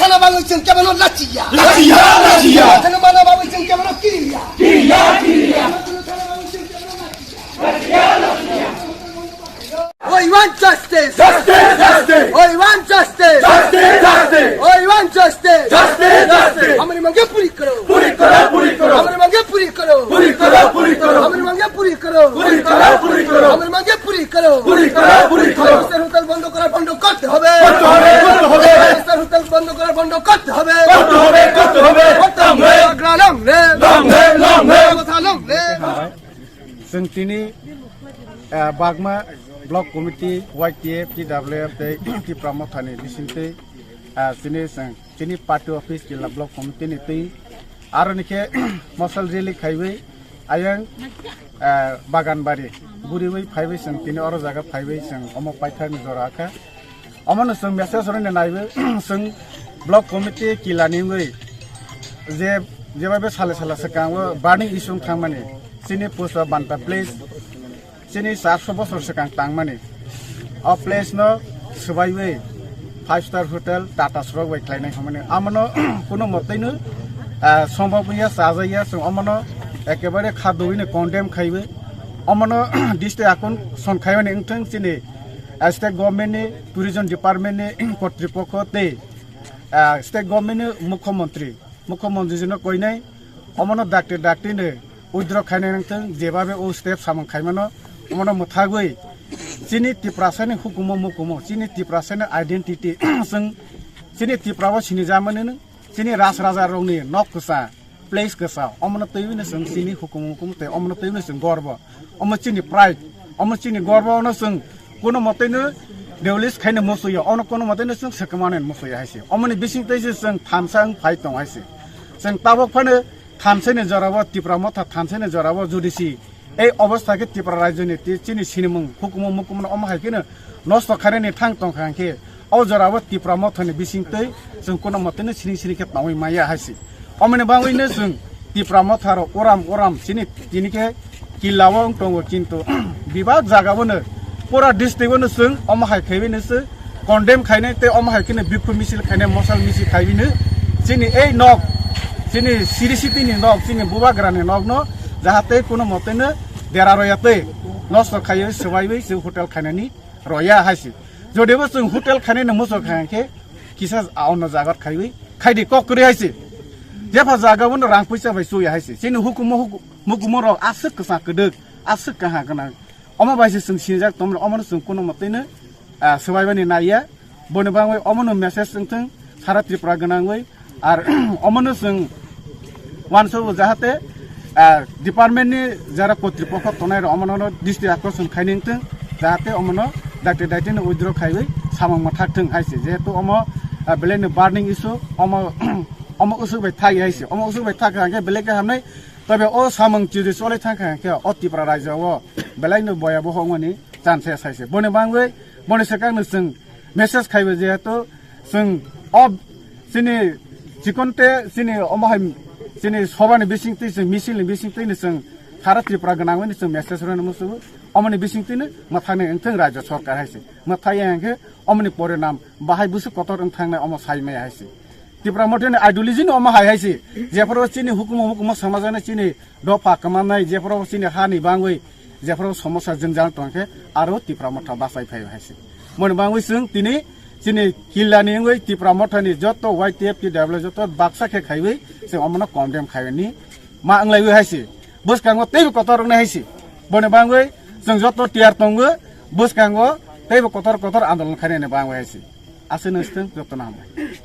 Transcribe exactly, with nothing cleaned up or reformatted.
Sana bangwi chwng kebono lachiya. Lachiya, lachiya. Sana mana bangwi chwng kebono kiriya. Kiriya, kiriya. We want justice. Justice, justice. We want justice. Justice, justice. We want justice. Justice, justice. Hamari mange puri karo. Puri karo, puri karo. Hamari mange puri karo. Puri karo, puri karo. Hamari mange puri karo. Puri karo, puri karo. Hamari mange puri karo. Puri karo, puri karo. Five star hotel bondo kora, bondo korte hobe. Korte hobe, korte hobe. Five star hotel bondo kora, bondo korte hobe. Korte hobe, korte hobe. Korte hobe. Long live. Long live, long live. Kotha long live. Chwng tini, ah, Bagma Block Committee, Y T F, T W F tei Tipra Mothani bisingtwi, ah, chini chwng chini party office Killa Block Committee ni twi aroni khe mosal rally khaiwi ayang, ah, Baganbari guriwi phaiwi chwng tini oro jaga phaiwi chwng omo paithakni jora kha. Omono chwng message rwna naiwi chwng Block Committee Killa ni wngwi je, jeba be sale sala swkango burning issue wng thangmani chini Pushpa Banta place chini charso bosor swkang tangmani o place no swbaiwi five star hotel Tata srok bai khlainai hwnmani amono kuno motwino, ah, sombok wngya chajakya chwng omono ekebare kha dowino condemn khaiwi omono district akon son khaimani wngthwng chini ah, state government ni tourism department ni kotripokho tei, ah, state government ni mukhyamantri, mukhyamantri jino koinai omono dakti dakti no withdraw khainai nangthwng, jebabe o step samung khaimano omono mwthagwi chini Tiprasa ni hukumo mukumo, chini Tiprasa ni identity chwng chini Tipra o sinijamani no chini ras raja rokni nok kwsa, place kwsa, omono twiwi no chwng chini hukumu hukumu tei omono twiwi no chwng gorbo. Omo chini pride, omo chini gorbo no chwng kuno motei no release khaina musuya, ono kuno motei no chwng swkmani musuya hai se. Omoni bising tei se chwng thansa wng phai tong hai se. Chwng tabok phano thansa ni jora o Tipra Motha thansa ni jora o jodi si ei obostha khe Tipra rajyo ni ti-, chini sinimung hukumu mukumu no omo hai kheno nosto khainani thang tong kha hwnkhe, o jora o Tipra Motha ni bising twi chwng kuno motei no siring siring khe tongwi maya hai se. Omoni bagwi no chwng Tipra Motha rok uram uram chini tini khe Killa o wng tongo, kintu bebak jaga o no pura district o no chwng omo hai khaiwi no se condemn khainai tei omo hai kheno bikhu misil khainai, mosal misil khaiwi no chini ei nok, chini siri siti ni nok, chini bubagra ni nok no jahate kuno motei no dera roya tei nosto khaiwi swbaiwi se hotel khainani roya hai se. Jodi bo chwng hotel khainani muchung kha hwnkhe kisa a-, ono jagat khaiwi khaidi kok kwrwi hai se. Jepha jaga o no rang puisa bai chuya hai se. Chini hukumu huku-, mukumu rok aswk kwchang kwdwk, aswk kaha gwnang. Omo bai se chwng sinijak tongmani, omono chwng kuno motei no, ah, swbaibani naiya. Boni bagwi omono message wngthwng sara Tripura gwnangwi. Ar omono chwng uansukgo jahate, ah, department ni jara kotripokho tongnai rok omono no district akorsong khaini wngthwng, jahate omono dakti dakti no withdraw khaiwi samung mwthak thwng hai se. Jehetu omo, ah, belai no burning issue, omo, omo usuk bai thak hai se. Omo usuk bai thak kha hwnkhe belai khe hamnai. Tobe o samung chiri cholai thang kha hwnkhe o Tripura rajyo o belai no boya boho wngmani chance sai se. Boni bagwi, boni swkang no chwng message khaibo, jehetu chwng o chini chikon te chini omo hai chini sobani bising twi chwng misil ni bising twi ni chwng sara Tripura gwnangwi ni chwng message rwna muchungo. Omoni bising twi no mwthangni wngthwng rajyo sorkar hai se. Mwthai ya hwnkhe omoni porinam bahai busu kotor wng thangnai omo sai maya hai se. Tipra Motha ni ideology no omo hai hai se. Jephuru chini hukumu hukumu samajani chini dopha kwmannai, jephuru chini ha ni bangwi, jephuru somosa jwngjal tongkhe aro Tipra Motha bachai phai hai se. Moni bangwi chwng tini chini Killa ni wngwi Tipra Motha ni joto Y T F T W joto baksa khe khaiwi chwng omono condemn khaini ma wnglaiwi hai se. Bwskango teibo kotor wngnai hai se. Boni bangwi chwng joto tiyar tongo, bwskango teibo kotor kotor andolon khainani bangwi hai se. Aswk no swtwng, jotono hambai.